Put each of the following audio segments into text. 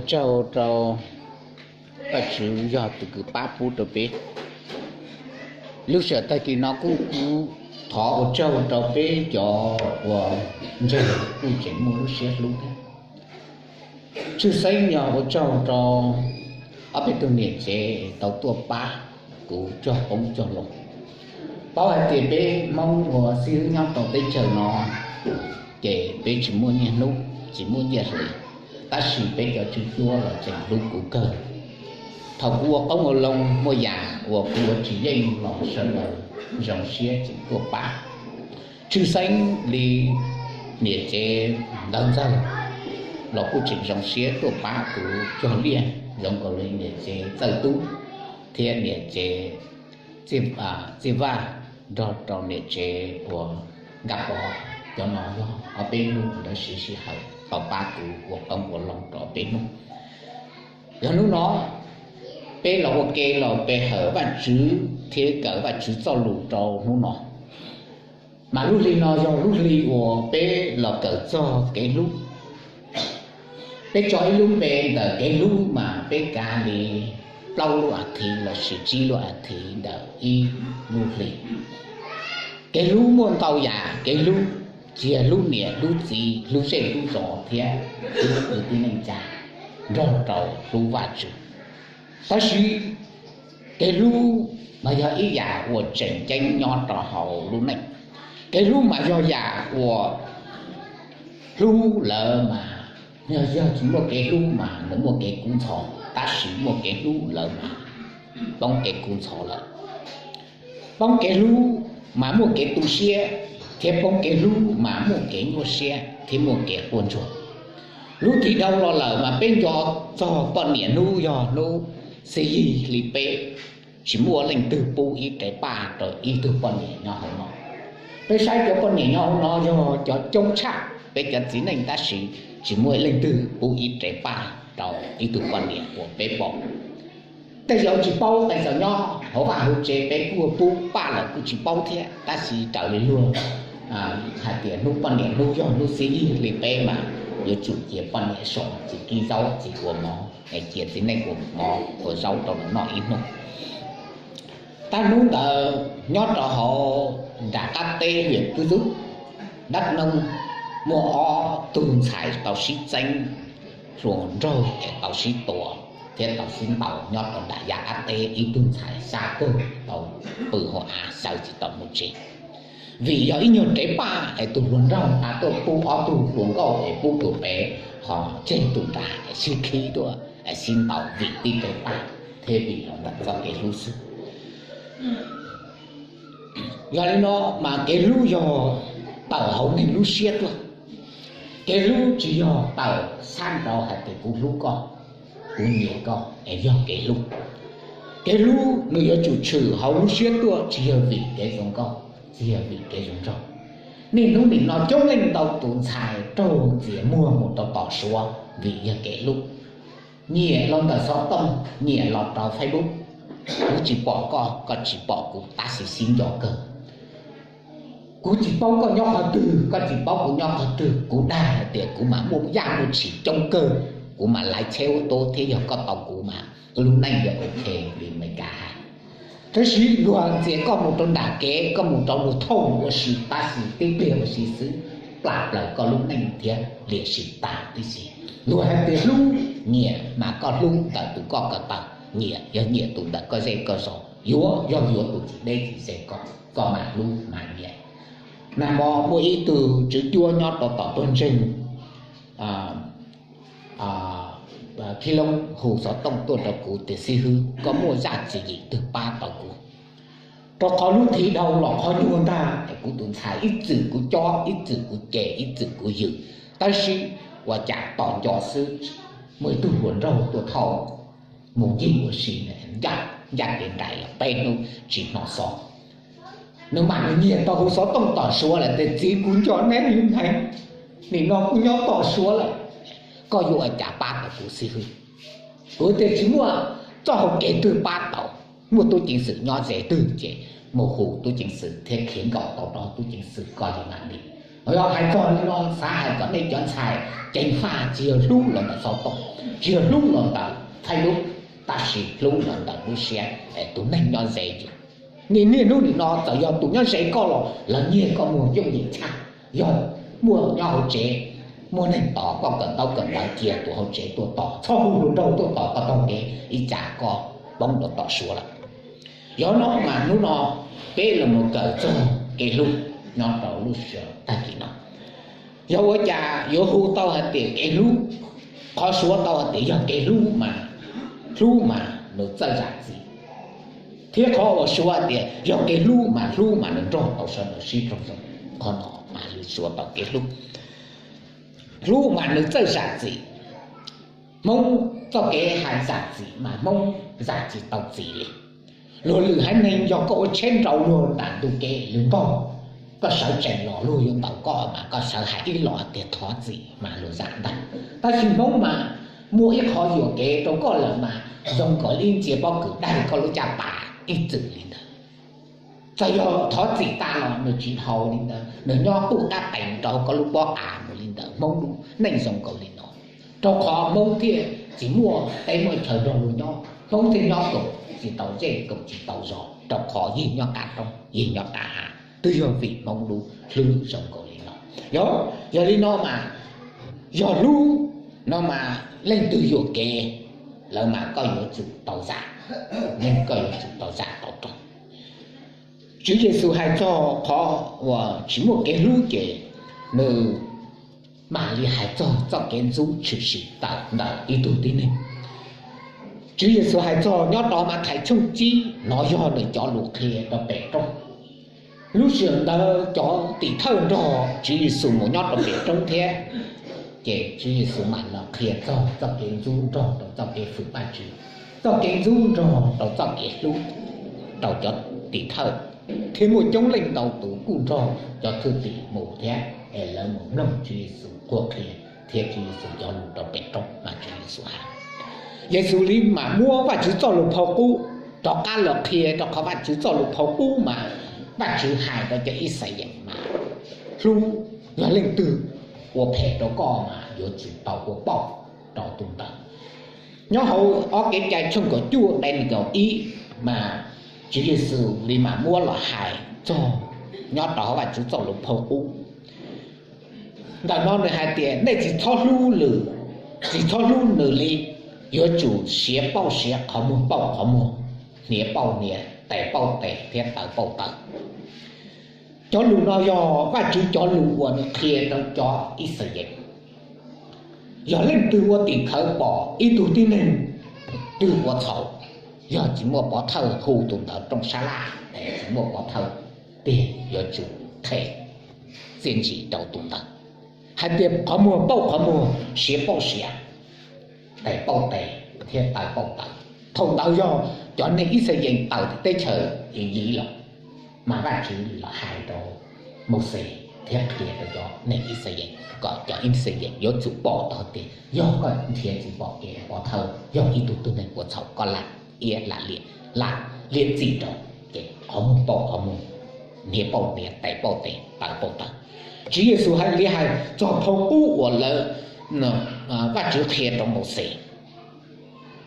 Tsaug rau Vajtswv yog tus kws pab pub rau peb. Lub sij hawm tag kis no kuj thov ua tsaug rau peb cov uas ntseeg kuj tseem muaj lub siab hlub thiab. Tshwj xeeb yog ua tsaug rau ob peb tug niam tsev tau tuaj pab kuv cog qoob cog loo. Paub hais tias peb Hmoob uas xib hwb nyob rau teb chaws no ces peb tsis muaj nyiaj hnub tsis muaj nyiaj hli, tab sis peb cov tswv cuab los tseem hlub kuv kawg. Thaum kuv ua qoob ua loo muaj yam uas kuv ua tsis yeej los sawv daws zoo siab tseem tuaj pab. Tshwj xeeb li niam tsev Ntawv Ntxawg los kuj tseem zoo siab tuaj pab kuv cog liaj, zoo nkaus li niam tsev Txawj Tub thiab niam tsev Txiaj Vaj nrog rau niam tsev uas Nkaj Pov. Cov no yog ob peb hnub ntawd siv sij hawm tau pab kuv ua qoob ua loo rau ob peb hnub. Yog hnub no peb los ua ke los pe hawm Vajtswv thiab kawm Vajtswv txoj lus rau hnub no. Mas lub hli no yog lub hli uas peb los kawm txog kev hlub. Peb tso ib lub npe ntawm kev hlub mas peb kav li plaub lub a thiv lossis tsib lub a thiv ntawm ib lub hli. Kev hlub muaj ntau yam kev hlub, tsis yog hlub niam hlub txiv hlub zej hlub zos thiab hlub kwv tij neej tsa nrog rau hlub Vajtswv. Tab sis kev hlub mas yog ib yam uas tseem ceeb nyob rau hauv lub neej. Kev hlub mas yog yam uas hlub lawm mas, yog, yog tsis muaj kev hlub mas nws muaj kev kub ntxhov, tab sis muaj kev hlub lawm mas poob kev kub ntxhov lawm. Poob kev hlub mas muaj kev tu siab, thiab poob kev hlub mas muaj kev nyuaj siab thiab muaj kev quaj ntsuag. Lub thim dhau los lawm mas peb nco txog poj niam hnub yog hnub xiab yig hli peb, tsis muaj leej twg pub ib rev paj rau ib tug poj niam nyob hauv no. Peb saib cov poj niam nyob hauv no yog cov coob tshaj peb cov txiv neej tab sis tsis muaj leej twg pub ib rev paj rau ib tug poj niam uas peb pom. Tej zaum tsis paub tej zaum nyob hauv vaj hauv tsev peb kuj pub paj lawm kuj tsis paub thiab, tab sis raws li luag hais tias hnub poj niam hnub yog hnub xiab yig li peb mas yuav tsum cia poj niam so txiv kib zaub txiv kua mov, cia txiv neej ua mov ua zaub rau nws noj ib hnub. Tag hnub ntawd nyob rau hauv nram qab teb hwm Pwj Zub, Dab Noog, muaj ob tug ntxhais tau sib txeeb hluas nraug es tau sib tua thiab tau sib ntaus nyob rau nram yav qab teb. Ib tug ntxhais xab kawg tau pw hauv av sawv tsis tau mus tsev, vim yog ib nyuag rev paj es tus hluas nraug tuaj pub ob tug hluas nkauj es pub tus pem ho tseg tus nram es sib khib tuaj es sib ntaus vim tib rev paj thiab vim los ntawm txoj kev hlub xwb. Yog li no mas kev hlub yog tawm hauv neeg lub siab tuaj. Kev hlub tsis yog tawm xab nrau hais tias kuv hlub koj, kuv nyiam koj es yog kev hlub. Kev hlub nws yuav tsum tshwm hauv lub siab tuaj, tsis yog vim kev zoo nkauj, tsis yog vim kev zoo nraug. Niaj hnub nim no coob leej ntau tus ntxhais raug txias muag mus rau tom Suav vim yog kev hlub. Nyiam los ntawm xov tooj, nyiam los rau Facebook. Kuv tsis pom koj, koj tsis pom kuv tab sis sib nco kawg. Kuv tsis paub koj nyob qhov twg, koj tsis paub kuv nyob qhov twg. Kuv dag hais tias kuv mas muaj yaj muaj tshis coob kawg, kuv mas laiv tsheb ua tub thiab yog koj tau kuv mas lub neej yuav ok li Meskas hais. Tab sis luag ntxias koj mus rau nram kev, koj mus rau luag thauj ua si, tab sis tib pliag ua si xwb plam plaws koj lub neej thiab liam sim tag tib si. Luag hais tias hlub, nyiam mas koj hlub ntawm tus koj ko taw, nyiam yog nyiam tus ntawm koj zej koj zos, yuav yog yuav tus tsis deb tsis ze koj, koj mam hlub mam nyiam. Nag hmo muaj ib tug tswv cuab nyob rau tom tuag ntseeg Khib Loob hu xov tooj tuaj rau kuv tias, Xib hwb, koj muaj zaj tswv yim twg pab tau kuv? Rau qhov lub thim dhau los qhov nyuag ntag es kuv tus ntxhais ib txwm kuv cob, ib txwm kuv cem, ib txwm kuv yws, tab sis ua cas tos nco xwb muaj ib tug hluas nraug tuaj thauj mus ncig ua si, ncaj, ncaj kev nraim los peb hnub tsis hnov xov. Nws mas nws nyiag tau hu xov tooj tom Suav lawm tias, Txiv, kuv nco neb li neeg, nim no kuv nyob tom Suav lawm, koj yuav ua cas pab tau kuv, xib hwb? Kuv tias, Tsis muaj txoj hau kev twg pab tau. Muaj tub ceev xwm nyob ze twg ces mus hu tub ceev xwm thiab khiav nkaum tau rau tub ceev xwm, koj li mam li Yog hais txog li no xav hais kom nej cov ntxhais ceev faj tsis yog hlub los ntawm xov tooj, tsis yog hlub los ntawm Facebook, tab sis hlub los ntawm lub siab tus neeg nyob ze yus. Niaj hnub nim no txawm yog tus nyob ze koj los lawv nyiag koj muag yooj yim tshaj. Yog muaj nyob hauv tsev, muaj neeg tos koj kawm ntaub kawm ntawv cia tus hauv tsev tuaj tos, txhob hu hluas nraug tuaj tos koj taug kev, ib tsam koj poob rau tom Suav lawm. Yog no mas hnub no peb los mus kawm txog kev hlub nyob rau lub sij hawm tag kis no. Yog ua cas yuav hu tau hais tias kev hlub? Qhov Suav tau hais tias yog kev hlub mas, hlub mas nws txawj zam txim, thiab qhov uas Suav hais tias yog kev hlub mas hlub mas nws nrog tau sawv daws sib raug zoo. Qhov no mas li Suav tau kev hlub, hlub mas nws txawj zam txim. Hmoob txoj kev hais zam txim mas Hmoob zam tsis tau txim li. Luag lwm haiv neeg yog koj ua tsheb nrau luag nram ntug kev lwm npaug, koj sawv tsees los luag yuav ntaus koj mas koj sawv hais ib los tias thov txim mas luag zam ntag. Tab sis Hmoob mas muaj ib qho yuam kev rau koj lawm mas zoo nkaus li ib ntsia pob kws daig koj lub caj pas ib txwm li ntawd. Txawm yog thov txim tas los nws tsis dhau li ntawd, nws nyob quj qab qees rau koj lub pob av mus li ntawd. Hmoob lub neej zoo nkaus li no, rau qhov Hmoob thiaj tsis muaj teb muaj chaw nrog luag nyob, Hmoob thiaj nyob koom tsis tau zej koom tsis tau zos, rau qhov yeej nyob qab roob yeej nyob qab av, twb yog vim Hmoob lub hlwb zoo nkaus li no. Yog, yog li no mas, yog hlub no mas leej twg yuam kev lawm mas koj yuav tsum tau zam, koj yuav tsum tau zam tau rau. Tswv Yexus hais txog qhov uas tsis muaj kev hlub ces nws mam li hais txog txoj kev ntxub tshwm sim tawm ntawm ib tug tib neeg. Tswv Yexus hais txog nyob rau Mathais tshooj tsib, no yog nws cov lus qhia rau pem roob. Lub sij hawm ntawd cov tim thawj nrog Tswv Yexus mus nyob rau pem roob thiab, ces Tswv Yexus mam los qhia txog txoj kev ntxub nrog rau txoj kev fwm Vajtswv, txoj kev ntxub nrog rau txoj kev hlub rau cov tim thawj, thiab muaj coob leej ntau tus kuj nrog cov thwj tim mus thiab, es lawv mus mloog Tswv Yexus qhuab qhia thiab Tswv Yexus cov lus rau pem roob mas Tswv Yexus hais. Yexus li mam muab Vajtswv txoj lus phau qub rov qab los qhia, rau qhov Vajtswv txoj lus phau qub mas Vajtswv hais rau cov Ixayees mas hlub, yog leej twg ua phem rau koj mas yuav tsum tau ua pauj rau tus ntawd. Nyob hauv ob Kev cai tshooj kaum cuaj nqe nees nkaum ib mas Tswv Yexus li mam muab los hais txog nyob rau hauv Vajtswv txoj lus phau qub. Ntawm no nws hais tias nej tsis txhob hlub lwm, tsis txhob hlub nws li, yuav tsum siav pauj siav, qhov muag pauj qhov muag, hniav pauj hniav, tes pauj tes thiab taw pauj taw. Cov lus no yog Vajtswv cov lus uas nws qhia rau cov Ixayees. Yog leej twg ua tim khawv pom ib tug tib neeg twg ua txhaum, yog tsis muaj pov thawj hu tus ntawd rooj sab laj, tsis muaj pov thawj tiag, yuav tsum qhia txiaj ntsig rau tus ntawd hais tias qhov muag pauj qhov muag, siav pauj siav, tes pauj tes thiab taw pauj taw. Thaum ntawd yog cov neeg Ixayees tawm teb chaws Iziv los, mas Vajtswv los hais rau Mauxes thiab qhia rau cov neeg Ixayees kom cov Ixayees yuav tsum pom tau tias yog koj nrhiav tsis pom kev pov thawj, yog ib tug tib neeg ua txhaum koj lam iab lam liam, lam liam txim rau, ces qhov muag pauj qhov muag, hniav pauj hniav, tes pauj tes, taw pauj taw. Tswv Yexus hais li hais txog phau qub uas lawv, Vajtswv qhia rau Mauxes,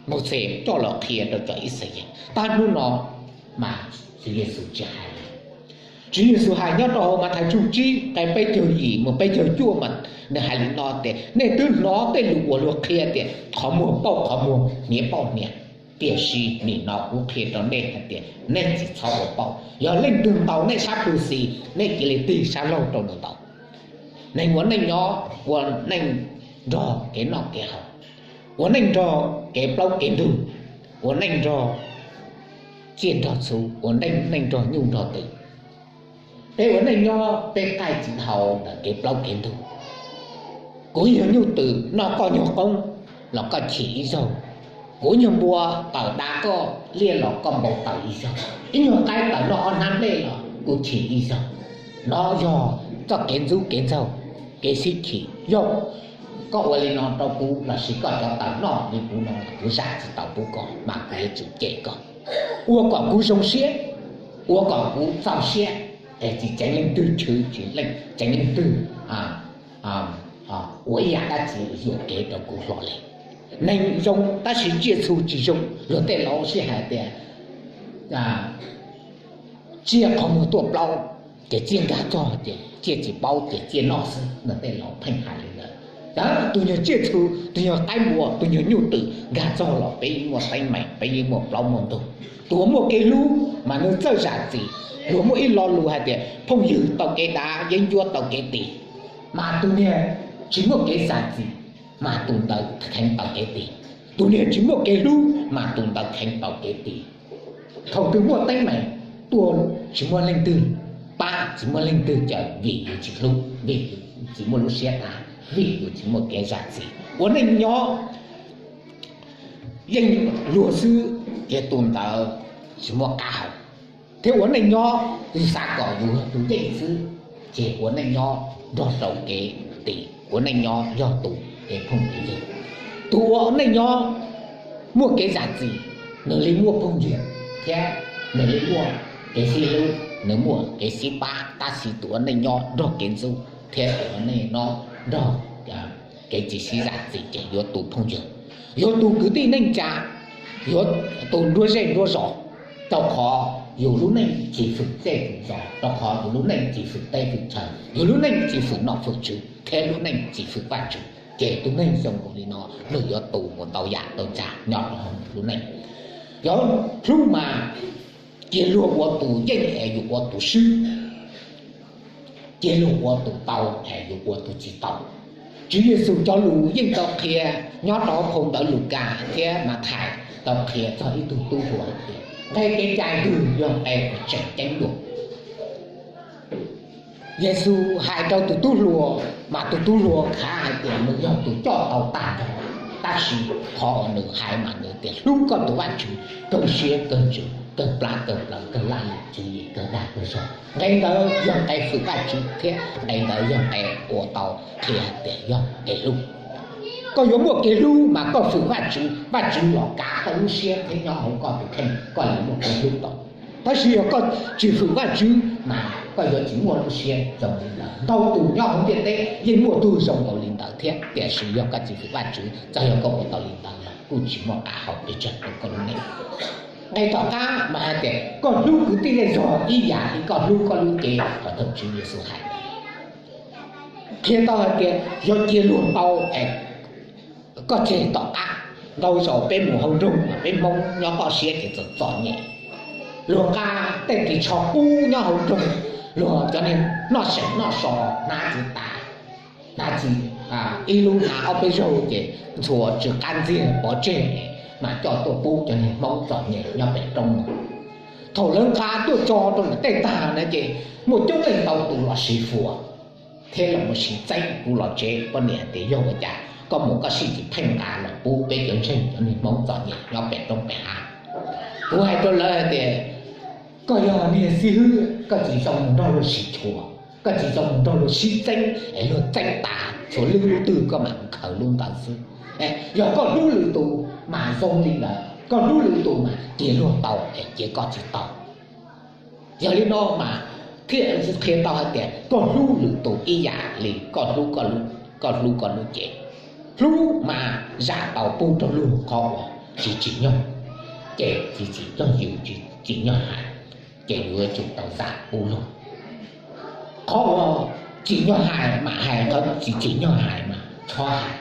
Mauxes coj los qhia rau cov Ixayees. Tab hnub no mas Tswv Yexus tsis hais li. Tswv Yexus hais nyob rau hauv Mathais tshooj tsib nqe peb caug yim mus peb caug cuaj mas nws hais li no tias nej twb hnov tej lus uas luag qhia tias qhov muag pauj qhov muag, hniav pauj hniav, tiam sis nim no kuv qhia rau nej hais tias nej tsis txhob ua pauj. Yog leej twg ntaus nej sab pw xis, nej cia li tig sab laug rau nws ntaus. Neeg ua neej nyob, ua neej nrog kev noj kev haus, ua neej nrog kev plaub kev ntug, ua neej nrog tsiaj nrog txhu, ua neej nrog nyuj nrog twm. Peb ua neej nyob peb qaij tsis dhau ntawm kev plaub kev ntug. Kuv nyuag nyuj twm noj koj nyuag qoob los koj chim ib zaug, kuv nyuag npua tawm dav koj liaj los koj npau taws ib zaug, ib nyuag qaib tawm noj ob hnab nplej los kuv chim ib zaug. No yog txoj kev ntxub kev ntxaug, kev sib chim. Yog koj ua li no rau kuv lossis koj cov tawm noj li kuv no los kuv zam tsis tau pub koj mas kuv yuav tsum cem koj. Ua kom kuv zoo siab, ua kom kuv txaus siab, es tsis ceev leej twg chwv, tsis ceev leej twg ua ib yam dab tsi yuam kev rau kuv hlo li. Neeg zoo tab sis tsiaj txhu tsis zoo, luag tej laus sib hais tias tsiaj qhov muag tuaj plaub, ces tsiaj nkag txog ces tsiaj tsis paub ces tsiaj noj xwb no, tej laus pheej hais li ntawd. Tus nyuag tsiaj txhu, tus nyuag qaib npua, tus nyuag nyuj twm nkag txog los peb yeej muaj teeb meem, peb yeej muaj plaub muaj ntug. Tus uas muaj kev hlub mas nws txawj zam txim, luag muaj ib lo lus hais tias phooj ywg tau kev dav, yeeb ncuab tau kev tis, mas tus niag tsis muaj kev zam txim mas tus ntawd kheev tau kev tis, tus niag tsis muaj kev hlub mas tus ntawd kheev tau kev tis. Thaum twg muaj teeb meem tuaj tsis muaj leej twg pab, tsis muaj leej twg cawm vim yus tsis hlub, vim yus tsis muaj lub siab dav, vim yus tsis muaj kev zam txim. Ua neej nyob yeej luag xwb, ces tus ntawd tsis muaj qab hau. Thiab ua neej nyob yus xav kom yus yog tus yeej xwb, ces ua neej nyob nrog rau kev tis, ua neej nyob yog tus kev phooj ywg. Tus ua neej nyob muaj kev zam txim, nws li muaj phooj ywg thiab nws li muaj kev sib hlub, nws muaj kev sib pab, tab sis tus ua neej nyob nrog kev ntxub thiab tus ua neej nyob nrog kev tsis sib zam txim ces yuav tu phooj ywg, yuav tu kwv tij neej tsa, yuav tu nruab zej nruab zos, rau qhov yus lub neej tsis fwm zej fwm zos, rau qhov yus lub neej tsis fwm teb fwm chaw, yus lub neej tsis fwm nom fwm tswv thiab lub neej tsis fwm Vajtswv, ces tus neeg zoo nkaus li no nws yuav tu mus ntau yam ntau tsav nyob rau hauv nws lub neej. Yog hlub mas cia luag ua tus yeej es yus ua tus swb, cia luag ua tus tau es yus ua tus tsis tau. Tswv Yexus cov lus yeej tau qhia nyob rau phau ntawv Lukas thiab Mathais, tau qhia txog ib tug tub hluas hais tias nqe kev cai twg yog nqe uas tseem ceeb dua. Yexus hais rau tus tub hluas mas tus tub hluas khav hais tias nws yog tus coj tau tag nrho, tab sis qhov uas nws hais mas nws tias hlub koj tus Vajtswv kawg siab kawg ntsws kawg plab kawg plawv kawg laj lim tswv yim kawg dag kawg zog. Nqe ntawd yog nqe fwm Vajtswv thiab nqe ntawd yog nqe uas tau qhia hais tias yog kev hlub. Koj yuav muaj kev hlub mas koj fwm Vajtswv, Vajtswv los kav koj lub siab thiab nyob hauv koj tus kheej, koj yuav muaj kev hlub tau. Tab sis yog koj tsis fwm Vajtswv mas koj yuav tsis muaj lub siab zoo li ntawd. Ntau tus nyob hauv ntiaj teb yeej muaj tug zoo nkaus li ntawd thiab, tiam sis yog koj tsis fwm Vajtswv, txawm yog koj ua tau li ntawd los kuj tsis muaj qab hau pes tsawg rau koj lub neej. Nqe tom qab mas hais tias koj hlub kwv tij zej zog ib yam li koj hlub koj lub cev, qhov thaum Tswv Yexus hais ntawd. Qhia tau hais tias yog cia luag tau es koj tseg tom qab. Ntau zaus peb mus hauv nroog mas peb Hmoob nyob toj siab ces txom txom nyem. Luag nqa tej ris tsho qub nyob hauv nroog, luag cov niag noj seem noj so hnav tsis tas, hnav tsis, ib lub hnav ob peb zaug ces ntxhua tsw qab ntxiag pov tseg, mas coj tuaj pub cov niag Hmoob txom nyem nyob pem roob no. Thaum lawv nqa tuaj tso rau lawv tej tag na ces muaj coob leej ntau tus los siv fuas thiab los mus siv txeeb. Kuv los tsev poj niam tias yog ua cas koj mus koj sij tsis pheej nqa los pub peb cov ntseeg cov niag Hmoob txom nyem nyob pem roob pem hav. Kuv hais rau lawv hais tias koj yog niag xib hwb, koj tsis txhob mus nrog luag siv tshua, koj tsis txhob mus nrog luag sib txeeb es luag txeeb tas txhua lub lub twg koj mam mus khaws lub ntawd xwb. Yog koj hlub lwm tus mas zoo li ntawd, koj hlub lwm tus mas cia luag tau es cia koj tsis tau. Yog li no mas thiaj qhia tau hais tias koj hlub lwm tus ib yam li koj hlub, koj hlub koj lub cev. Hlub mas zam tau pub rau luag, qhov uas tsis tsim nyog ces tsis tsim nyog yus, tsis tsim nyog hais ces yuav tsum tau zam pub luag. Qhov uas tsim nyog hais mam hais, qhov tsis tsim nyog hais mas txhob hais.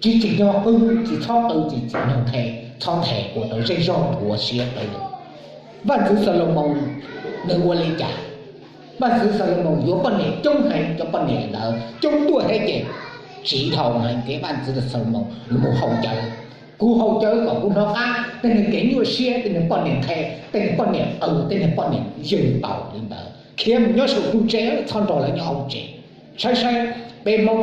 Tsis tsim nyog qw tsis txhob qw, tsis tsim nyog nthe txhob nthe, ua rau zej zog ua siab rau lawm. Vaj ntxwv Xalumoos nws ua li cas? Vaj ntxwv Xalumoos yuav poj niam coob heev, cov poj niam ntawd coob tuaj thiab ces tsiv dhau heev ces vaj ntxwv Xalumoos nws mus haus cawv. Kuv haus cawv kom kuv hnov qab tej niag kev nyuaj siab, tej niag poj niam nthe, tej niag poj niam qw, tej niag poj niam yws taus li ntawd, khiav mus nyob saum ru tsev, txhob nrog lawv nyob hauv tsev. Saib saib, peb Hmoob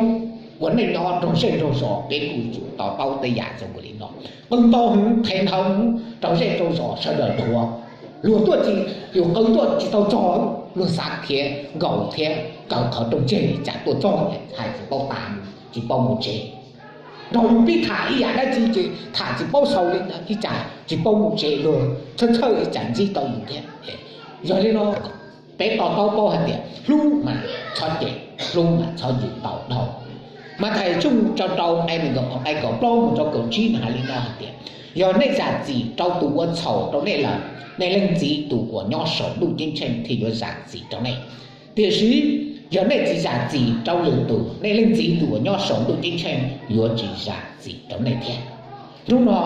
ua neej nyob nrog zej nrog zos peb kuj tsum tau paub tej yam zoo li no. Qw ntau heev, nthe ntau heev, rau zej rau zos sawv daws dhuav. Luag tuaj tsis, yus qw tuaj tsis tau txog, luag xav khiav nkaus thiab kaw qhov rooj tseg li cas tuaj txog hais tsis paub tas, tsis paub mus tsev. Nrog yus pib tham ib yam dab tsi ces tham tsis paub xaus li ntawd, ib tsam tsis paub mus tsev, luag txhawj txhawj ib tsam ntsib tau yus thiab. Yog li no Peb to taub paub hais tias hlub mas txhob cem, hlub mas txhob yws tau dhau. Mathais tshooj rau rau nqe nees nkaum, nqe kaum plaub mus rau kaum tsib nws hais li no hais tias, yog nej zam txim rau tus ua txhaum rau nej lawm, nej Leej Txiv tus uas nyob saum ntuj ceeb tsheej thiaj yuav zam txim rau nej. Tiam sis yog nej tsis zam txim rau lwm tus, nej Leej Txiv tus uas nyob saum ntuj ceeb tsheej yuav tsis zam txim rau nej thiab. Hnub no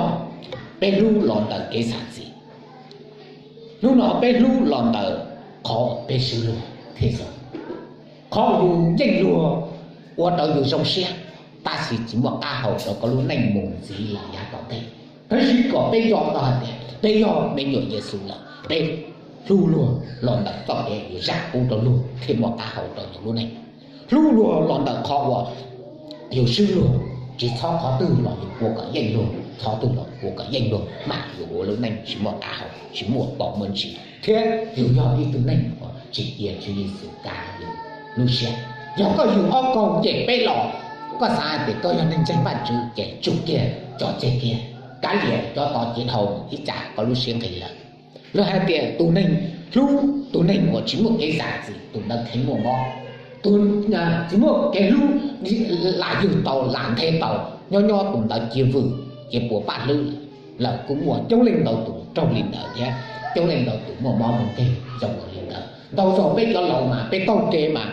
peb hlub los ntawm kev zam txim. Hnub no peb hlub los ntawm qhov peb swb luag thiaj yog. Qhov yus yeej luag ua rau yus zoo siab, tab sis tsis muaj qab hau rau koj lub neej mus ntxiv lawm yav tom ntej. Tab sis kom peb nco tau hais tias peb yog me nyuam Yexus lawm, peb hlub luag los ntawm txoj kev yus zam pub rau luag thiaj muaj qab hau rau yus lub neej. Hlub luag los ntawm qhov uas yus swb luag, tsis txhob qhov twg los yus ua kom yeej luag, qhov twg los ua kom yeej luag mas yus ua lub neej tsis muaj qab hau, tsis muaj pom muaj ntsis thiab yus yog ib tug neeg uas tsis cia Tswv Yexus kav yus lub siab. Yog koj yug ob kaug cem peb los, koj xav hais tias koj yog neeg ntseeg Vajtswv ces tsum kiag, tso tseg kiag, kav liam cov tos cev dhau ib tsam koj lub siab nqis lawm. Lawv hais tias tus neeg hlub, tus neeg uas tsis muaj kev zam txim tus ntawd kheev muaj mob, tus tsis muaj kev hlub lam yug tau lam nthe tau, nyob nyob tus ntawd cia vwm cia puas paj hlwb lawm. Lawv kuj muaj coob leej ntau tus raug li ntawd thiab coob leej ntau tus muaj mob muaj nkeeg zoo li ntawd. Ntau zaus peb cov laus mas peb taug kev mas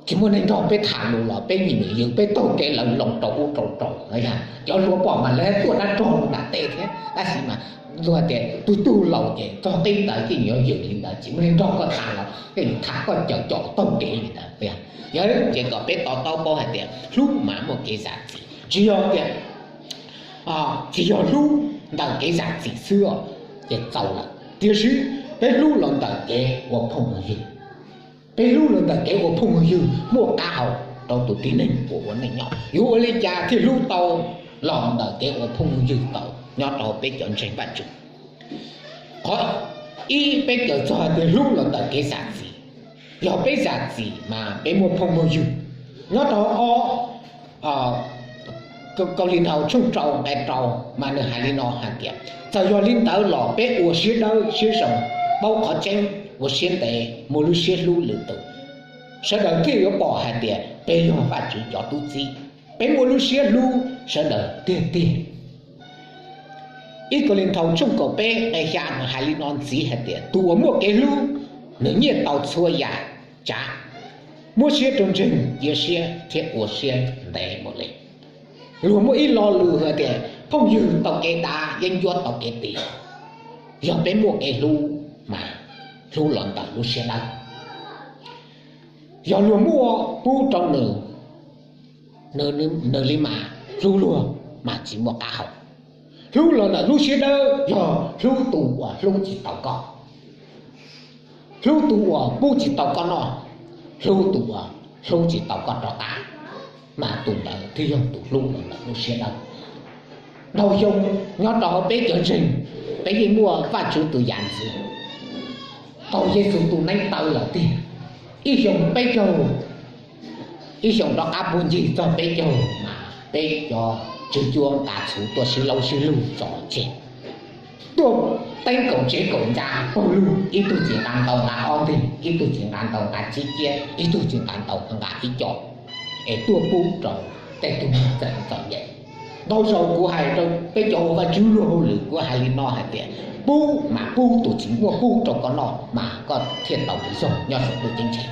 tsis muaj neeg nrog peb tham lus los peb nyiam nyiam yws, peb taug kev lawv loo rau ub rau rau no yog cov hluas pom mas lawv tuaj dab rog nram tej thiab. Tab sis mas luag tias tus tug laus ces txog qib ntawd ces yuav yws li ntawd, tsis muaj neeg nrog koj tham los tej tham koj cawm coj taug kev li ntawd. Yog ces kom peb to taub paub hais tias hlub mas muaj kev zam txim, tsis yog tias tsis yog hlub ntawm kev zam txim xwb ces txaus lawm, tiam sis peb hlub los ntawm kev ua phooj ua ywg. Peb hlub los ntawm kev ua phooj ua ywg muaj qab hau rau tus tib neeg uas ua neej nyob. Yuav ua li cas thiaj hlub tau los ntawm kev ua phooj ua ywg tau nyob rau peb cov ntseeg Vajtswv? Qhov ib, peb kawm txog tias hlub los ntawm kev zam txim. Yog peb zam txim mas peb muaj phooj muaj ywg. Nyob rau ob Kaus Lis Nraus tshooj rau nqe rau mas nws hais li no hais tias, txawm yog li ntawd los peb ua siab dawb siab zoo, paub qhov tseeb, ua siab ntev, muaj lub siab hlub lwm tus, sawv daws thiaj yuav pom hais tias peb yog Vajtswv cov tub txib. Peb muaj lub siab hlub sawv daws tiag tiag. Ib Kaus Lis Nraus tshooj kaum peb nqe xya nws hais li no ntxiv hais tias, tus uas muaj kev hlub, nws nyiaj tau txhua yam tsav, muab siab rau ntseeg, cia siab thiab ua siab ntev mus li. Luag muaj ib lo lus hais tias, phooj ywg tau kev dav, yeeb ncuab tau kev tis. Yog peb muaj kev hlub mas hlub los ntawm lub siab dawb. Yog luag muaj pub rau nws, nws li mas hlub luag mas tsis muaj qab hau. Hlub los ntawm lub siab dawb yog hlub tus uas hlub tsis tau koj. Hlub tus uas pub tsis tau koj noj, hlub tus uas hlub tsis tau koj rov qab, mas tus ntawd thiaj yog tus hlub los ntawm lub siab dawb. Ntau xyoo nyob rau hauv peb cov ntseeg, peb yeej muaj Vajtswv tus yam ntxwv, tau Yexus tus neev taw lawm tiag. Ib xyoo peb caug, ib xyoo rov qab puag ncig txog peb caug mas peb cov tswv cuab nqa txhuv tuaj sib laub sib lug tso tseg, tuaj teeb kaum tsev kaum ntxa paug lug, ib tug tsis nqa ntau nqa ob nteg, ib tug tsis nqa ntau nqa tsib ciab, ib tug tsis nqa ntau nqa ib co, es tuaj pub rau tej tug neeg txom nyem. Ntau zaus kuv hais rau peb cov ua Vajtswv luag hauj lwm, kuv hais li no hais tias, pub mas pub tus tsis muaj pub rau koj noj mas koj thiaj tau nqi zog nyob saum ntuj ceeb tsheej.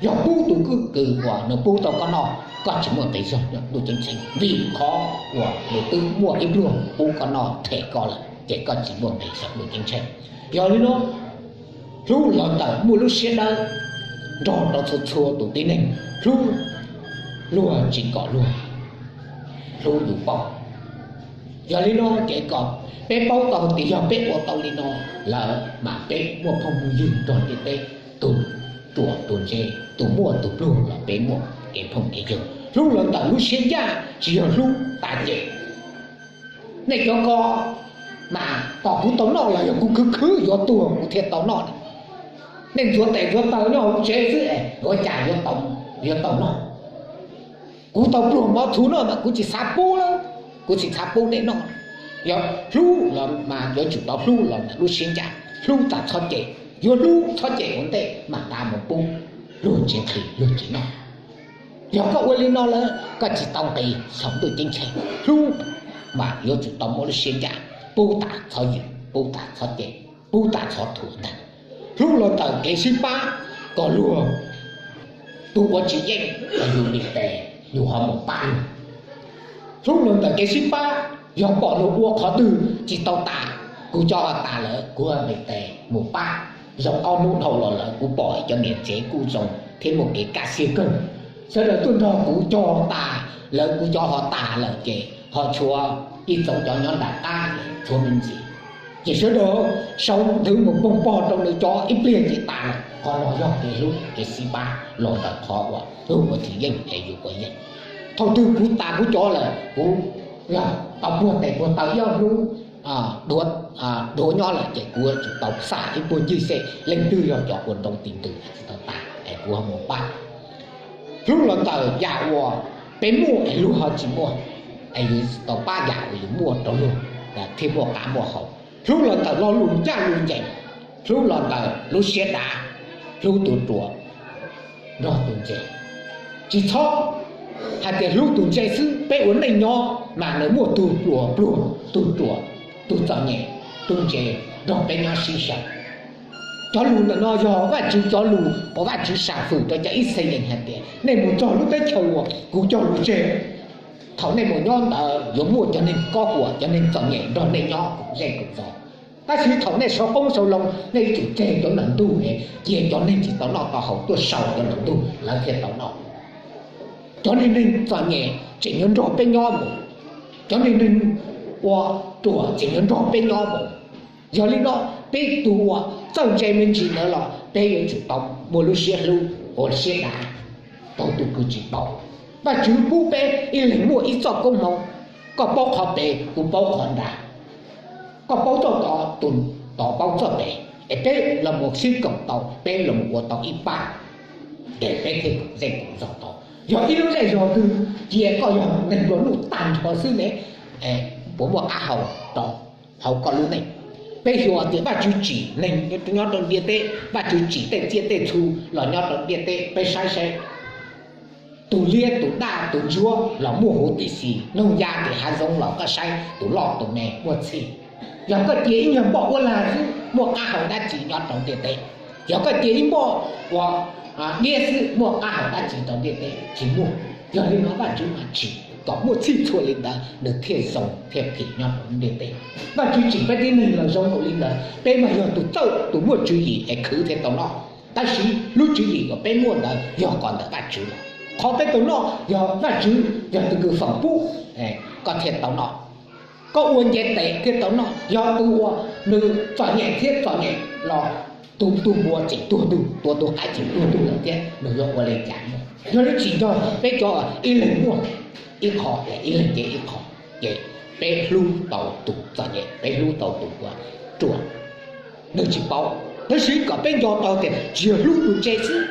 Yog pub tus kwj kws uas nws pub tau koj noj, koj tsis muaj nqi zog nyob ntuj ceeb tsheej, vim qhov uas nws twb muaj ib pluag pub koj noj them koj lawm ces koj tsis muaj nqi saum ntuj ceeb tsheej. Yog li no, hlub los ntawm muaj lub siab dawb nrog rau txhua txhua tus tib neeg, hlub luag tsis kom luag hlub yus paub. Yog li no ces kom peb paub tau tias yog peb ua tau li no lawm mas peb muaj phooj muaj ywg nrog ntiaj teb, tus ruam tus ntse, tus muaj tus pluag los peb muaj kev phooj kev ywg. Hlub los ntawm lub siab ncaj, tsis yog hlub tas ces, nej cov ko mas tos kuv tau noj los yog kuv khwv khwv yuav tuag kuv thiaj tau noj. Nej ntxuav tes ntxuav taw nyob hauv tsev xwb es ua cas yuav tau noj? Kuv tau pluag mov txhuv noj mas kuv tsis xav pub lawm, kuv tsis xav pub nej noj. Yog hlub los mas yuav tsum tau hlub los ntawm lub siab ncaj, hlub tas txhob cem, yuav hlub txhob cem ua ntej mas nqa mus pub luag tsis nqhis luag tsis noj. Yog koj ua li no lawm koj tsis tau nqis saum ntuj ceeb tsheej. Hlub mas yuav tsum tau muaj lub siab ncaj, pub tas txhob ywm, pub tas txhob cem, pub tas txhob thuam ntag. Hlub los ntawm kev sib pab, kom luag tus ua tsis yeej los yus nqis tes yus ho mus pab luag. Hlub los ntawm kev sib pab, yog pom luag ua qhov twg tsis tau tas, kuv cov ho tas lawm kuv ho nqis tes mus pab. Zoo ob hnub dhau los lawm kuv pom cov niam tsev kuj zoo thiab muaj kev kaj siab kawg. Sawv daws tuaj nrog kuv cov tas lawm, kuv cov ho tas lawm ces ho tshuav ib txoov cov nyob nram qab tshuav me ntsis. Ces sawv daws sau nthwv mus poog pog rau nws cov ib pliag ces tas lawm. Qhov no yog kev hlub kev sib pab los ntawm qhov uas hlub ua tsis yeej es yus ua yeej. Thaum twg kuv tas kuv cov lawm, kuv yog tau puag tes puag taw ib ob hnub dhuav nyob lawm ces kuv yuav tsum tau xa ib puag ncig seb leej twg yog cov ua nroo ti ntws tsis tau tas es kuv ho mus pab. Hlub los ntawm yam uas peb muaj es luag ho tsis muaj, es yus tau pab yam uas yus muaj rau luag thiaj muaj qab muaj hau. Hlub los ntawm lo lus ncaj lus ncees, hlub los ntawm lub siab dav, hlub tus ruam nrog tus ntse. Tsis txhob hais tias hlub tus ntse xwb, peb ua neej nyob mas nws muaj tus ruam pluag, tus ruam, tus txom nyem, tus ntse nrog peb nyob sib xyaw. Cov lus ntawm no yog Vajtswv cov lus uas Vajtswv sam hwm rau cov Ixayees hais tias nej mus txog lub teb chaws uas kuv cog lus tseg, thaum nej mus nyob ntawd yuav muaj cov neeg kob huam cov neeg txom nyem nrog nej nyob zej kom txog. Tab sis thaum nej sau qoob sau loo nej yuav tsum tseg cov nram ntug es cia cov neeg tsis tau noj tau haus tuaj sau cov nram ntug lawv thiaj tau noj. Cov neeg neeg txom nyem tseem yuav nrog peb nyob mus, cov neeg neeg ua ruam tseem yuav nrog peb nyob mus. Yog li no peb tus uas txawj ntse me ntsis ntawd los peb yuav tsum tau muaj lub siab hlub ua siab dav rau tus kws tsis paub. Vajtswv pub peb ib leeg muaj ib txoj koob hmoov, koj paub qhov pem kuv paub qhov nram, koj paub txoj tod tus tod paub txoj pem, es peb los mus sib koom tau peb los mus ua tau ib pab, ces peb thiaj zej kom zog tau. Yog ib lub zej zog twg cia koj yog neeg nplua nuj tag nrho xwb ne, puas muaj qab hau rau hauv koj lub neej? Peb xyuas tias Vajtswv tsim neeg nyob rau ntiaj teb, Vajtswv tsim tej tsiaj tej txhu los nyob rau ntiaj teb peb saib saib, tus liab tus daj tus ntsuab los muaj huv tib si, noog ya tim hav zoov los koj saib tus loj tus me muaj txhij. Yog koj cia ib nyuag npoj uab lag xwb muaj qab hau dab tsi nyob rau ntiaj teb? Yog koj cia ib npoj uas diab xwb muaj qab hau dab tsi rau ntiaj teb? Tsis muaj. Yog li no Vajtswv mas tsim kom muaj txhij txhua li ntawd nws thiaj zoo thiaj phim nyob rau ntiaj teb. Vajtswv tsim peb tib neeg los zoo nkaus li ntawd, peb mas yog tus txawj tus muaj tswv yim es khwv thiaj tau noj. Tab sis lub tswv yim uas peb muaj ntawd yog kom ntawm Vajtswv los, qhov peb tau noj yog Vajtswv yog tus kws feem pub koj thiaj tau noj. Koj ua nce tes thiaj tau noj. Yog tus uas nws txom nyem thiab txom nyem los tus npua tseem tuag ntug, tua tus qaib tseem tuag ntug lawm thiab nws yuav ua li cas? Yog li tsis nrog peb cov ib leeg muaj ib qho es ib leeg nce ib qho, ces peb hlub tau tus txom nyem, peb hlub tau tus uas ruam, nws tsis paub. Tab sis kom peb nco tau tias tsis yog hlub tus ntse xwb,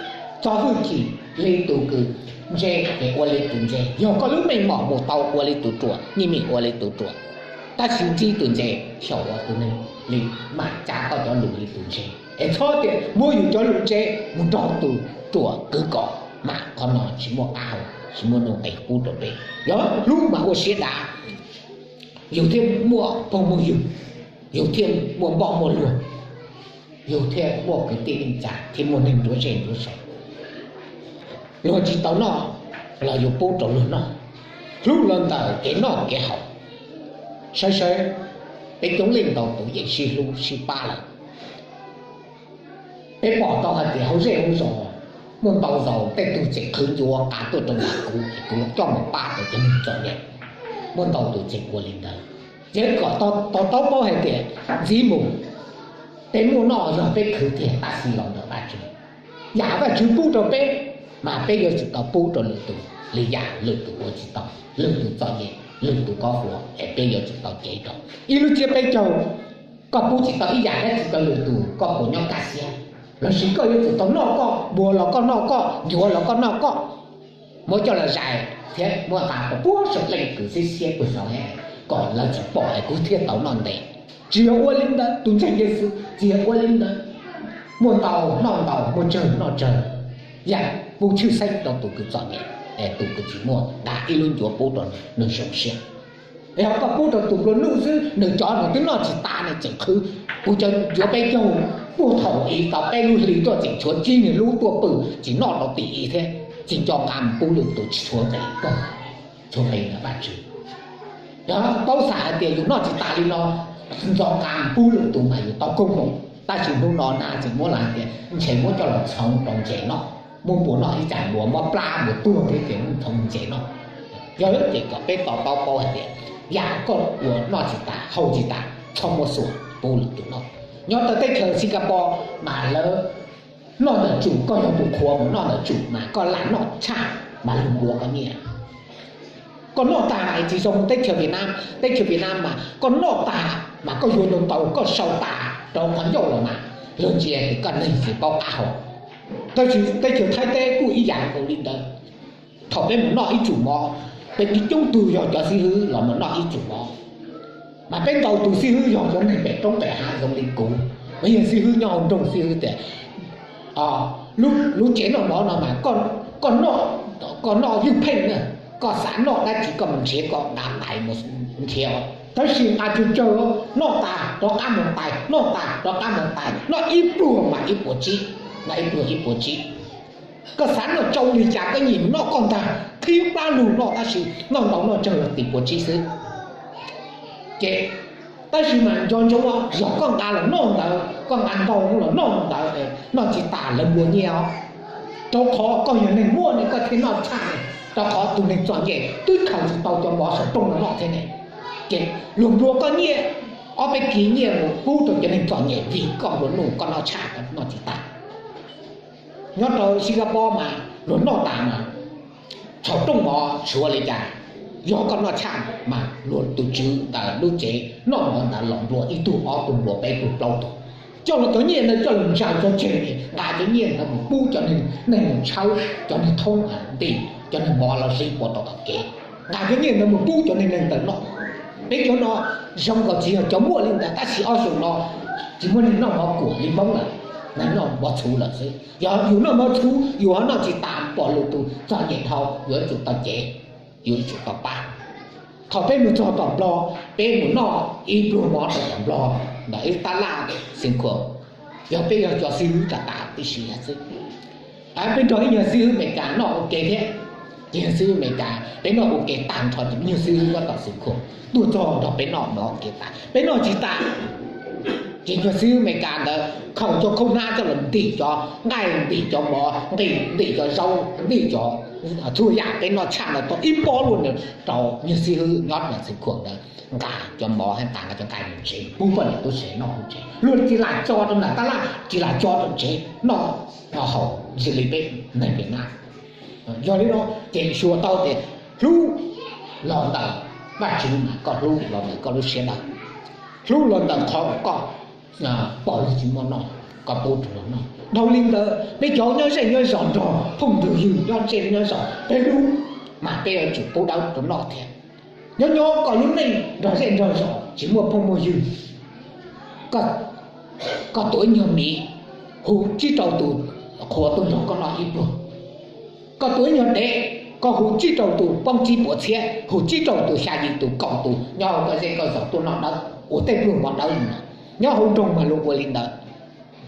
txo hwj chim li tus kws ntse ces ua li tus ntse. Yog koj lub meej mom mus tau ua li tus ruam, nyiaj mim ua li tus ruam, tab sis ntsib tus ntse xyaum ua tus neeg li, mam tsa koj cov lus li tus ntse. Es txhob tias muab yus cov lus ntse mus nrog tus ruam kwv kom, mas qhov no tsis muaj qab hau, tsis muaj nuj nqis pub rau peb. Yog hlub mas ua siab dav, yus thiaj muaj phooj muaj ywg, yus thiaj muaj npoj muaj luag, yus thiaj muaj kwv tij neej tsa thiab muaj neeg nruab zej nruab zos. Luag tsis tau noj los yus pub rau luag noj. Hlub los ntawm kev noj kev haus. Saib saib, peb coob leej ntau tus yeej sib hlub sib pab lawm. Peb pom tau hais tias hauv zej hauv zos muaj ntau zaus tej tug tseem qhwv ncuav qav tuaj rau ntawm kuv es kuv coj mus pab tau cov neeg txom nyem. Muaj ntau tus tseem ua li ntawd. Ces kom to taub paub hais tias ntxiv mus peb muaj noj yog peb khwv tiag, tab sis los ntawm Vajtswv. Yam Vajtswv pub rau peb, mas peb yuav tsum tau pub rau lwm tus li yam lwm tus ua tsis tau, lwm tus txom nyem, lwm tus kob huam es peb yuav tsum tau cev rau. Ib lub tsiab peb caug, koj pub tsis tau ib yam dab tsi rau lwm tus koj puas nyob kaj siab? Lossis koj yuav tsum tau noj koj, npuas los koj noj koj, ncuav los koj noj koj. Muab coj los zais thiab muab nqa rau puag saum leej kws xiab xiab puag saud, kom lawv tsis pom es kuv thiaj tau noj ntev. Tsis yog ua li ntawd, tus ntseeg Yexus tsis yog ua li ntawd. muaj ntau noj ntau, muaj tsawg noj tsawg, yam pub tshwj xeeb rau tus kws txom nyem, es tus kws tsis muaj nqa ib lub ncuav pub rau nws zoo siab. Yog koj pub rau tus nplua nuj xwb, nws cov nws twb noj tsis tas nws tseem qhwv. Kuv cov ncuav peb caug puag thaum i tau peb lub hli tuaj tseem tshuav tsib niag lub tuaj pw, tsis noj rau tim i thiab, tsis nco nqa mus pub lwm tus, tsis tshuav nqis koj, tshuav nqis ntawm Vajtswv. Yog paub xav hais tias yus noj tsis tas li no, nco nqa mus pub lwm tus mas yus tau koob hmoov, tab sis hnub no nag tseem muab los hais tias ntshe muab coj los txhoov rau ntses noj, muab npua noj ib tsam npua mob plab npua tuag thiab ces muab txhoov ntses noj. Yog li ces kom peb to taub paub hais tias yam koj ua noj tsis tas haus tsis tas txhob muab xuas pub lwm tus noj. Nyob rau teb chaws Singapore mas lawv noj ntawm tsum, koj yog tus qhuav mus noj ntawm tsum mas koj lam noj tshaj mas luag nplua koj nyiaj. Koj noj tag mas tsis zoo teb chaws Vietnam, teb chaws Vietnam mas koj noj tag mas koj yuav ntau ntau koj sau tas rau qhov ncauj los mas luag ntsia tias koj neeg tsis paub qab hau. Tab sis teb chaws Thaib teb kuj ib yam nkaus li ntawd. Thaum peb mus noj ib tsum mov, peb coob coob tug yog cov xib hwb los mus noj ib tsum mov, mas peb ntau tus xib hwb yog cov neeg pem roob pem hav zoo li kuv, mas yog xib hwb nyob hauv nroog xib hwb tias lub tsev noj mov no mas koj noj, koj noj ywj pheej na, koj xav noj dab tsi koj mus nrhiav, koj nqa tais mus nrhiav. Tab sis nqa tsawg tsawg, noj tas rov qab mus tais, noj tas rov qab mus tais, noj ib pluag mas ib puas tsib, noj ib pluag ib puas tsib. Koj xav noj tsau li cas koj nyiam noj koj ntag, qhib plab lug noj, tab sis noj ntau noj tsawg los tim puas tsib xwb. Ces tab sis mas nco ntsoov, yog koj nqa los noj ntawd, koj nqa ntau los noj ntawd, noj tsis tas lawv nplua nyiaj os. Rau qhov koj yog neeg muaj ne koj thiaj noj tshaj ne, rau qhov tus neeg txom nyem twb khaws tsis tau cov mov saum rooj no noj thiab ne. Ces luag nplua koj nyiaj, ob peb kis nyiaj mus pub rau cov neeg txom nyem vim koj nplua nuj koj noj tshaj koj noj tsis tas. Nyob rau Singapore mas luag noj tas mas txhaum rooj mov suav li cas, yog koj noj tshaj mas luag tus tswv ntawm lub tsev noj mov ntawd los nplua ib tug ob tug nplua peb tug plaub tug, coj los cov nyiaj ntawd coj los ntsaws tso tseg, nqa cov nyiaj ntawd mus pub cov neeg mus tshawb, cov neeg thoob ntim, cov neeg mov los sib puas tau tom kev, nqa cov nyiaj ntawd mus pub cov neeg neeg ntawd noj. Peb cov no zoo nkaus tsis yog cov muaj li ntawd, tab sis ob xyoos no tsis muaj neeg noj mov kuam li Hmoob lawm, neeg noj mov txhuv lawm xwb. Yog yus noj mov txhuv yus ho noj tsis tas pom lwm tus txom nyem dhau, yuav tsum tau cev, yuav tsum tau pab. Thaum peb mus txog tom Nplog, peb mus noj ib pluag mov rau tom Nplog ntawm ib tab laj xeev khuam, yog peb yog cov xib hwb tas tas tib si xwb. Peb nrog ib nyuag xib hwb Amelikas noj ua ke thiab, ces yog xib hwb Amelikas peb noj ua ke tag nrho, ces nyuag xib hwb nyob tom xeev khuam tuaj txog nrog peb noj mov ua ke tas, peb noj tsis tas. Ces nyuag xib hwb Amelikas ntawd khaws cov khaub hnab coj los ntim cov nqaij, ntim cov mov, ntim cov zaub, ntim cov txhua yam peb noj tshaj ntawd tau ib pob luaj, rau nyuag xib hwb nyob tom xeev khuam ntawd nqa cov mov thiab nqa cov nqaij mus tsev pub poj niam tub se noj hauv tsev, luag tsis lam tso rau ntawm tab laj, tsis lam tso rau tsev noj haus xws li peb neeg Vietnam. Yog li no ces xyuas tau tias hlub los ntawm Vajtswv mas koj hlub los ntawm koj lub siab dawb, hlub los ntawm qhov uas koj pom luag tsis muaj noj koj pub rau luag noj. Dhau li ntawd peb cov nyob zej nyob zos nrog phooj nrog ywg nyob zej nyob zos peb hlub mas peb yuav tsum pub dawb rau noj thiab. Nyob nyob koj lub neej nrog zej nrog zos tsis muaj phooj muaj ywg, koj tua ib nyuag miv hu tsib rau tus qhuav tuaj nrog koj noj ib pluag. Koj tua ib nyuag dev, koj hu tsib rau tus poob tsib puas txhiab, hu tsib rau tus xya yim tus kaum tus nyob hauv koj zej koj zos tuaj noj dawb ua tej pluag mov dawb li ntawd. Nyob hauv nroog mas luag ua li ntawd.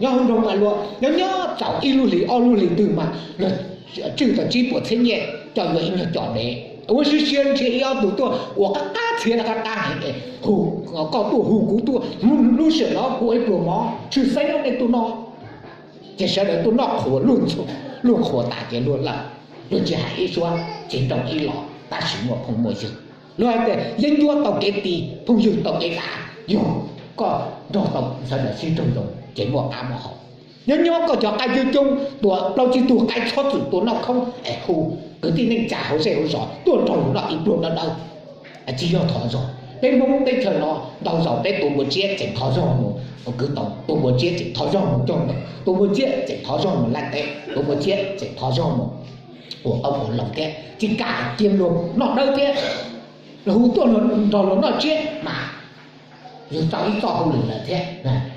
Nyob hauv nroog mas luag nyob nyob txaus ib lub hlis ob lub hlis twg mas luag tswj tau tsib puas txhiab nyiaj coj yuav ib nyuag com dev. Ua siab siab nrhiav ib ob tug tuaj ua qab qab txhiab qab qab heev, hu koj tuaj hu kuv tuaj, lub sij hawm no ua ib pluag mov tshwj xeeb nej tuaj noj. Ces sawv daws tuaj noj qhuav luag ntxhua, luag qhuav tas ces luag lawm, luag tsis hais ib suab, tsis nroo ib los, tab sis muaj phooj muaj ywg. Luag hais tias yeeb ncuab tau kev tis, phooj ywg tau kev dav, yog koj nrog tau sawv daws sib raug zoo ces muaj qab muaj hau. Nyob nyob koj cov qaib coob coob, tua plaub tsib tug qaib txhob txwm tua noj khoob es hu kwv tij neej tsa hauv zej hauv zos tuaj nrog luag noj ib pluag dawb dawb. Tsis yog thov zog, peb Hmoob teb chaws no ntau zaus peb tua npua tsiab tseem thov zog mus kwv toos, tua npua tsiab tseem thov zog mus cog ntoo, tua npua tsiab tseem thov zog mus laij teb, tua npua tsiab tseem thov zog mus ua qoob ua loo thiab tsis kam cia luag noj dawb thiab. Hu tuaj nrog luag noj tsiab mas Yus tau ib txoj hauj lwm lawm thiab.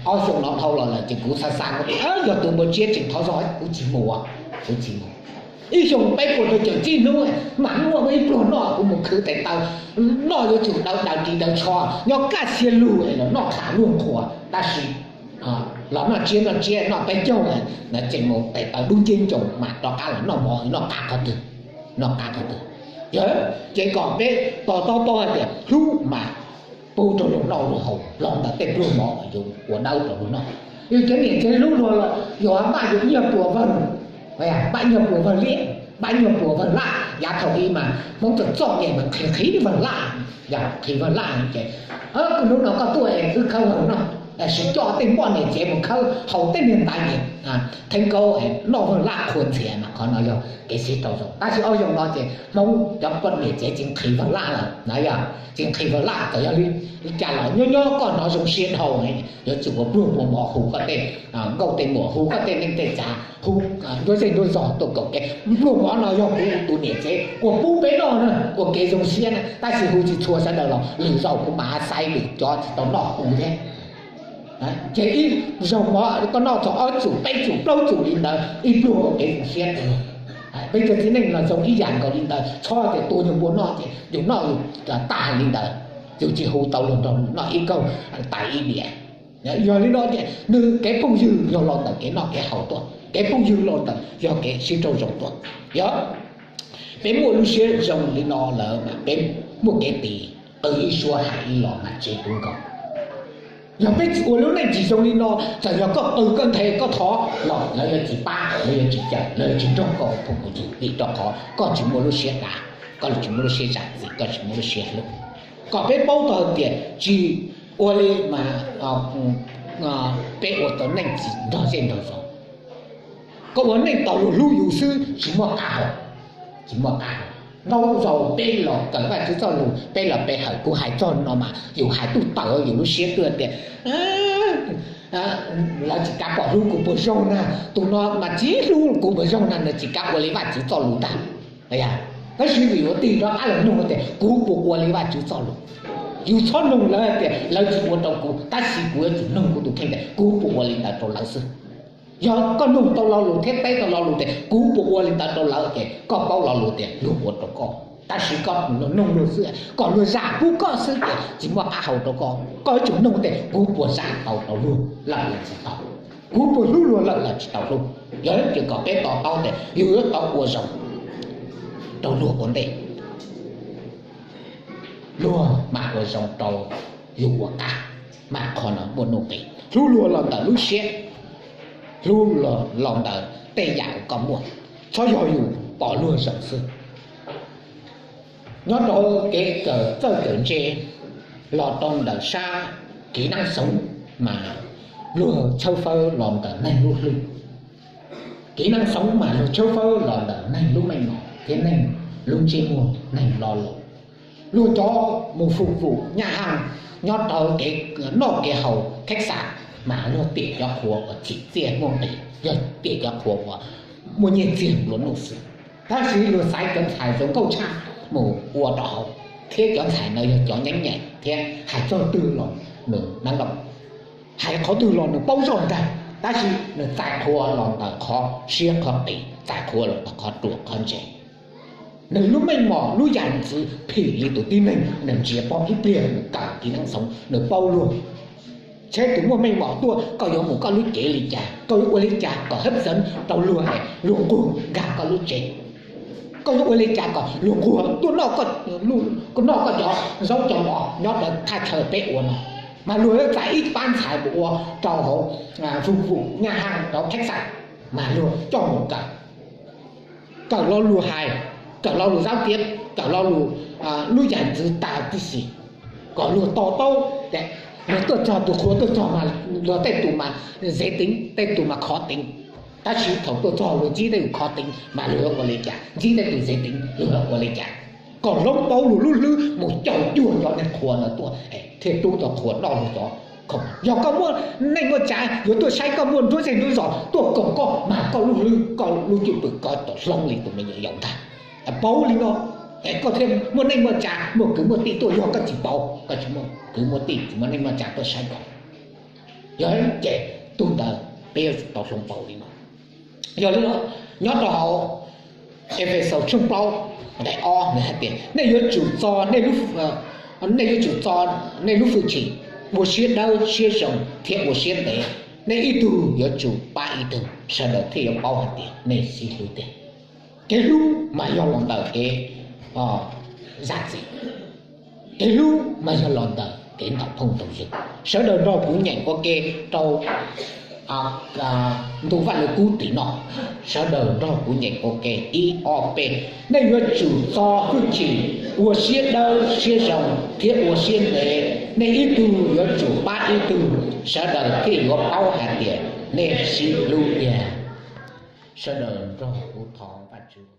Ob xyoo no dhau los lawm ces kuv xav xav, yog tus npawg Tsiab tseem thov zog kuv tsis mus, kuv tsis mus. Ib xyoo peb puas rau caum tsib hnub mam muaj ib pluag noj, kuv mus khwv tes taw noj yuav tsum daws daws ris daws tsho, nyob kaj siab lug es los noj qhav luag qhuas, tab sis los noj tsiab noj tsiab noj peb caug lawm ces mus tes taw dub nceb ncoos mas rov qab los noj mov noj qab qhov twg, noj qab qhov twg. Yog ces kom peb to taub paub hais tias hlub mas pub rau luag noj luag haus los ntawm tej pluag mov uas yus ua dawb rau luag noj. Yus cov niam tsev hlub luag los yus maj yus nyuag puas vawg, maj nyuag puas vawg liaj, maj nyuag puas vawg laj. Yav thaum ub mas Hmoob txom txom nyem mas nqhis nqhis vawg laj, yog nqhis vawg laj ces, hnub no koj tuaj es wb khawb vawg noj, tab sis coj tej poj niam tsev mus khawb haus tej niag ntaiv, theeb kaub noj vawg laj qhuas ntxhias mas qhov no yog kev sib raug zoo. Tab sis ob xyoo no ces Hmoob cov poj niam tsev tsis nqhis vawg laj lawm na, yog tsis nqhis vawg laj, txawm yog li cas los nyob nyob koj hnov zoo siab dhau, yuav tsum ua pluag ua mov hu koj tej nkauj tej muam, hu koj tej neej tej tsav, hu nruab zej nruab zog tuaj koom kev. Pluag mov no yog kuv tus niam tsev uas pub peb noj na, ua kev zoo siab na, tab sis hu tsis txhua sawv daws los lwm zaus kuv mam xaiv lwm cov tsis tau noj hu thiab. Ces ib zaug mov koj noj txog ob txum peb txum plaub txum li ntawd ib pluag ua kev zoo siab. Peb cov txiv neej los zoo ib yam nkaus li ntawd, txhob tias tua yus npua noj ces yus noj yus tag li ntawd, yus tsis hu tau luag nrog noj ib kaug tais ib diam. Yog li no ces nws kev phooj ywg yog los ntawm kev noj kev haus tuaj, kev phooj ywg los ntawm yog kev sib raug zoo tuaj. Yog peb muaj lub siab zoo li no lawm mas peb muaj kev tis, qw ib suab hais ib los mas tsev tub nkaus. Yog peb ua lub neej tsis zoo li no, txawm yog koj qw koj nthe koj thov los lawv yuav tsis pab, lawv yuav tsis cawm, lawv yuav tsis nrog koj ua phooj ua ywg, vim rau qhov koj tsis muaj lub siab dav, koj tsis muaj lub siab zam txim, koj tsis muaj lub siab hlub. Kom peb paub tau tias tsis ua li mas peb ua tau neej tsis nrog zej nrog zos. Koj ua neej tau luag hlub yus xwb tsis muaj qab hau, tsis muaj qab hau. Ntau zaus peb los kawm Vajtswv txoj lus, peb los pe hawm, kuv hais txog no mas yus hais tuaj tawm yus lub siab tuaj tias, lawv tsis kav pom hlub kuv puas zoo na, tus no mas tsis hlub kuv puas zoo na, nws tsis kav ua li Vajtswv txoj lus ntag. Tab sis vim yuav tig rov qab los nug tias kuv puas ua li Vajtswv txoj lus. Yus txhob nug lawv tias lawv tsis ua rau kuv, tab sis kuv yuav tsum nug kuv tus kheej tias kuv puas ua li ntawd rau lawv xwb. Yog koj nug tau lo lus thiab teb tau lo lus tias kuv puas ua li ntawd rau lawv ces koj paub lo lus tias luag ua rau koj, tab sis koj nug luag xwb, kom luag zam pub koj xwb ces tsis muaj qab hau rau koj. Koj yuav tsum nug tias kuv puas zam tau rau luag lawm los tsis tau, kuv puas hlub luag lawm los tsis tau hlub. Yog li ces kom peb to taub tias yus yuav tau ua zoo rau luag ua ntej, luag mam ua zoo rau yus ua qab, mas qhov no muaj nuj nqis. Hlub luag los ntawm lub siab, hlub luag los ntawm tej yam uas koj muaj, txhob yog yus pom luag zoo xwb. Nyob rau kev kawm txawj kawm ntse los rau ntawm sab kis neeb xoov mas luag tshawb fawb los ntawm neeg lub hlwb. Kis neeb xoov mas luag tshawb fawb los ntawm neeg lub meej mom thiab neeg lub ntsej muag, neeg lo lus. Luag cov mus fum vum nyaj haj nyob rau kev noj kev haus kheb xas mas luag tiam cov qhua uas txim txiaj muaj nqis, yog tiam cov qhua uas muaj nyiaj txiag nplua nuj xwb. Tab sis luag xaiv cov ntxhais zoo nkauj tshaj mus ua rau hauv, thiab cov ntxhais ntawd yog cov nyeeb nyeem thiab hais txog twg los nws neeb loo, hais qhov twg los nws paub zoj ntag, tab sis nws txais qhua los ntawm qhov siab qhov qis, txais qhua los ntawm qhov ruam qhov ntse. Nws lub meej mom lub yam ntxwv phim li tus tib neeg, nws ntsia pog ib pliag nws kawm kis neeb xoov nws paub luag. Tsheb tus muaj meej mom tuaj koj yuav mus koj lub cev li cas, koj yuav ua li cas kom hab xeev rau luag es luag nquag nkag koj lub tsev. Koj yuav ua li cas kom luag nquag tuaj noj koj cov zaub cov mov nyob rau thaj chaw peb ua no, mas luag yuav txais ib pab ntxhais mus ua rau hauv fum vum nyaj haj rau kheb xas, mas luag coj mus kawm, kawm lo lus hais, kawm lo lus zab tiab, kawm lo lus lub yam ntxwv tas tib si, kom luag to taub tias luag tuaj txog tus qhua tuaj txog mas luag tej tus mas zev teev, tej tus mas khov teev. Tab sis thaum tuaj txog luag ntsib tej tus khov teev mas luag yuav ua li cas, ntsib tej tus zev teev luag yuav ua li cas, kom hloov pauv luag lub hlwb mus caum cuag cov neeg qhua no tuaj thiaj rub tau qhua noj luag cov khoom. Yog koj muaj neej muaj tsav yuav tuaj saib koj muaj nruab zej nruab zos tuaj koom koj mas koj lub hlwb koj lub cwj pwm koj tau hloov li tus me nyuam yaus ntag. Pauv li no, Es koj thiaj muaj neej muaj tsa, muaj kwv muaj tij tuaj, yog koj tsis pauv, koj tsis muaj kwv muaj tij, tsis muaj neej muaj tsa tuaj saib koj. Yog ces tug ntawd peb yuav tsum tau hloov pauv li no. Yog li no, nyob rau hauv Efexaus tshooj plaub nqe ob nws hais tias nej yuav tsum txo, nej yuav tsum txo nej lub hwj chim ua siab dawb siab zoo thiab ua siab ntev. Nej ib tug yuav tsum pab ib tug, sawv daws thiaj yuav paub hais tias nej sib hlub tiag. Kev hlub mas yog los ntawm kev zam txim. Kev hlub mas yog los ntawm kev ntaus phooj ntaus ywg. Sawv daws nrog kuv nyeem ua ke rau ntu Vaj Lug Kub tim no. Sawv daws nrog kuv nyeem ua ke, ib ob peb. Nej yuav tsum txo hwj chim ua siab dawb siab zoo thiab ua siab ntev. Nej ib tug yuav tsum pab ib tug, sawv daws thiaj yuav paub hais tias nej sib hlub tiag. Sawv daws nrog kuv thov Vajtswv.